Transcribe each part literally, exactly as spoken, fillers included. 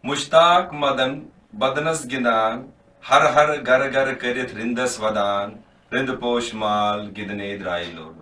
مشتاق مدن بدنس گِنٛدان، ہر ہر گر گر کٔرِتھ رِندس ودان، رِند پوش مال گِنٛدنے درٛایہِ لولو۔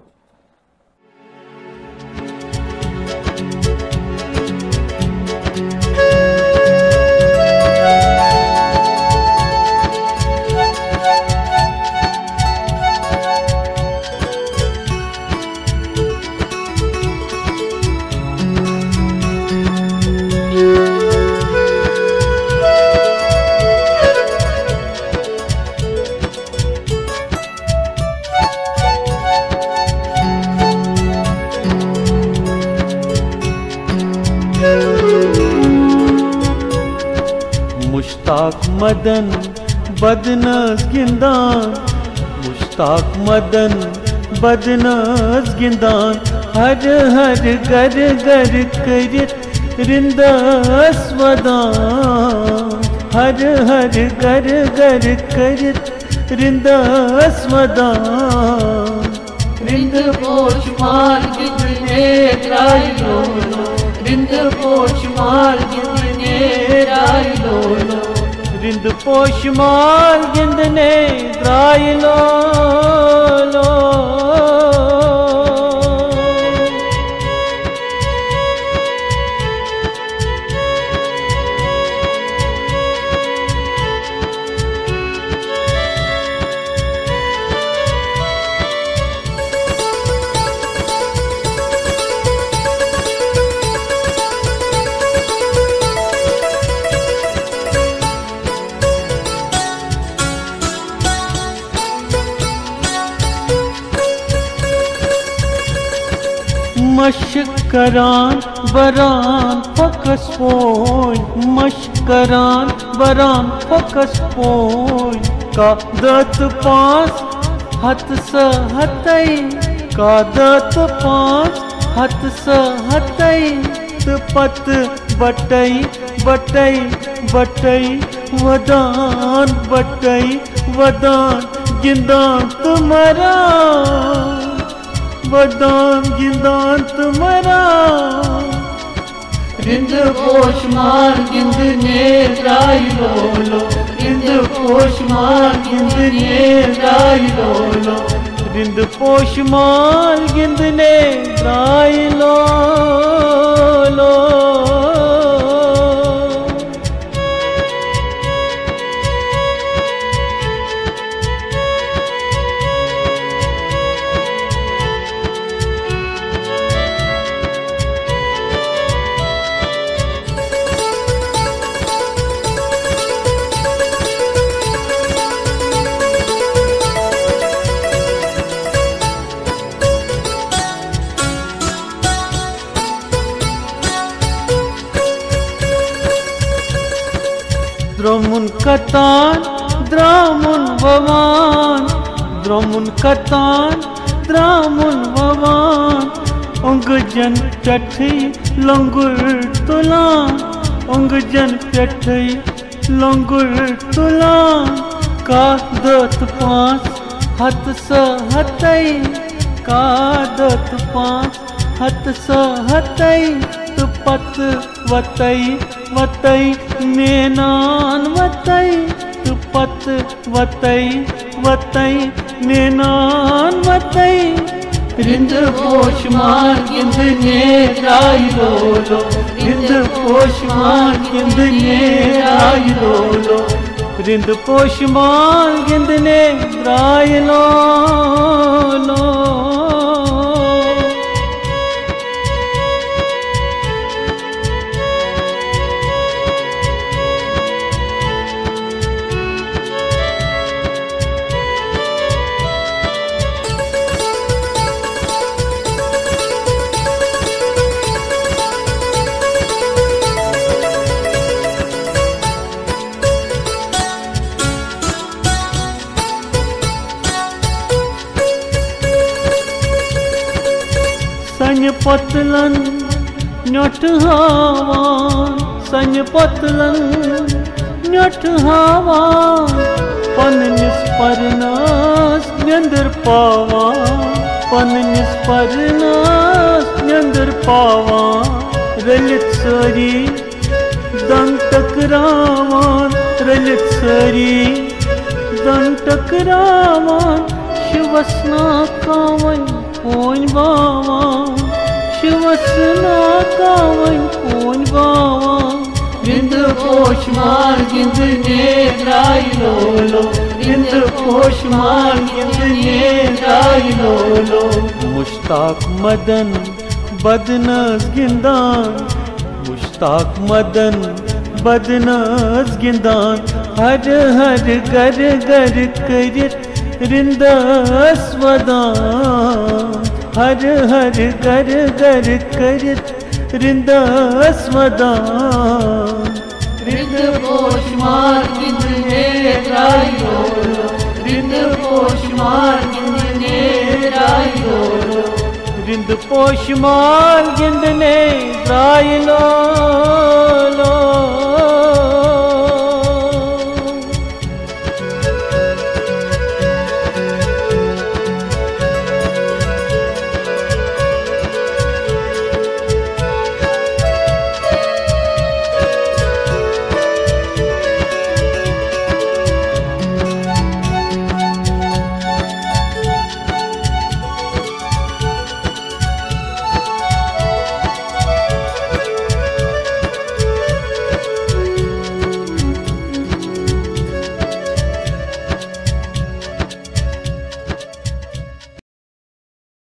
مشتاق مدن بدنس گِنٛدان، مشتاق مدن بدنس گِنٛدان، ہر ہر گر گر کٔرِتھ رِندس ودان، ہر ہر گر گر کٔرِتھ رِندس ودان۔ رِند پوش مال گِنٛدنے درٛایہِ لولو، رِند پوش مال گِنٛدنے درٛایہِ لولو۔ رِند پوش مال گِنٛدنے درٛایہِ لولو۔ مشق کران بران پھۄکس پوے، مشق کران بران پھۄکس پوے۔ کاہ دہ تہٕ پانٛژھ ہتہٕ سہ ہتے، کاہ دہ تہٕ پانٛژھ ہتہٕ سہ ہتے، تہٕ پتہٕ بٹے بٹے بٹے ودان، بٹے ودان، گِنٛدان تہٕ مران، ودان، گِنٛدان تہٕ مران۔ رِند پوش مال گِنٛدنے درٛایہِ لولو، رِند پوش مال گِنٛدنے درٛایہِ لولو۔ رِند پوش مال گِنٛدنے درٛایہِ لولو۔ درٛمُن کتان، درٛمُن ووان، درٛمُن کتان، درٛمُن ووان۔ اونٛگجن پٮ۪ٹھٕے لۄنٛگُر تُلان، اونٛگجن پٮ۪ٹھٕے لۄنٛگُر تُلان۔ کاہ دہ تہٕ پانٛژھ ہتہٕ سہ ہتے، کاہ دہ تہٕ پانٛژھ ہتہٕ سہ ہتے، تہٕ پتہٕ وتے وتے مینان وتے، تہٕ پتہٕ وتے وتے مینان وتے۔ رِند پوش مال گِنٛدنے درٛایہِ لولو، رِند پوش مال گِنٛدنے درٛایہِ لولو۔ رِند پوش مال گِنٛدنے درٛایہِ لولو۔ سنہِ پۄتلن نیوٚٹھ ہاوان، سنہِ پۄتلن نیوٚٹھ ہاوان، پننِس پرنس نیندر پاوان، پننِس پرنس نیندر پاوان، رٔلِتھ سٲری دنتک راوان رٔلِتھ سٲری دَن ٹکراوان، شِوَس ناکاوَن ہوٗنۍ باوان، شِوَس ناکاوَن ہوٗنۍ باوان۔ رِنٛدٕ پوش مال گِنٛدنے درٛاے لولو، رِنٛدٕ پوش مال گِنٛدنے درٛاے لولو۔ مشتاق مدن بدنس گِنٛدان، مشتاق مدن بدنس گِنٛدان، ہر ہر گر گر کٔرِتھ رِنٛدس ودان، ہر ہر گر گر کٔرِتھ رِنٛدس ودان۔ رِنٛدٕ پوش مال گِنٛدنے درٛاے لولو، رِنٛدٕ پوش مال گِنٛدنے درٛاے لولو۔ رِنٛدٕ پوش مال گِنٛدنے درٛاے لولو۔